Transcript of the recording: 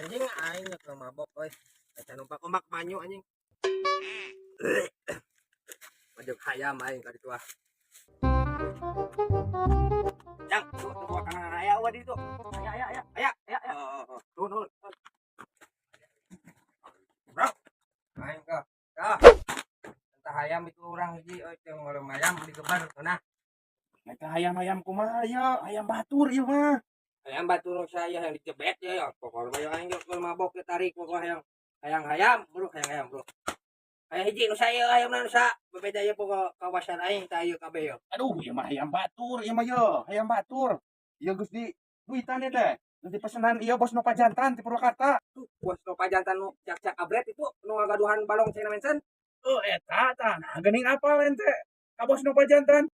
Anjing, aing ge mabok euy. Eta numpak ombak banyu, anjing. Majek hayam aing ka ditu ah. Jang, tuh tuh kana aya wa ditu. Aya, aya, aya, aya, aya, aya. Oh. Nuhun, nuhun. Bro. Aing ka. Dah. Entah hayam itu orang hiji euy, teu ngorem hayam digebar nah. Eta hayam-hayam kumaha ya? Hayam batur ieu mah. Hayam batur saya yang dijebet ya ya. Pokoknya mah aing ge mabok ge tarik pokoknya hayam. Hayang hayam, bro, hayang hayam, bro. Hayang hiji nu saya hayam nu sa bebeda ya pokok kawasan aing tah ieu kabeh yo. Aduh, ieu mah hayam batur ieu mah ye, hayam batur. Ieu geus di duitan teh. Geus dipesenan ieu bos Nova Jantan di Purwakarta. Tuh, bos Nova Jantan nu cak-cak abret itu nu ngagaduhan balong China Mansion. Oh, eta tah. Nah, geuning apal ente? Ka bos Nova Jantan.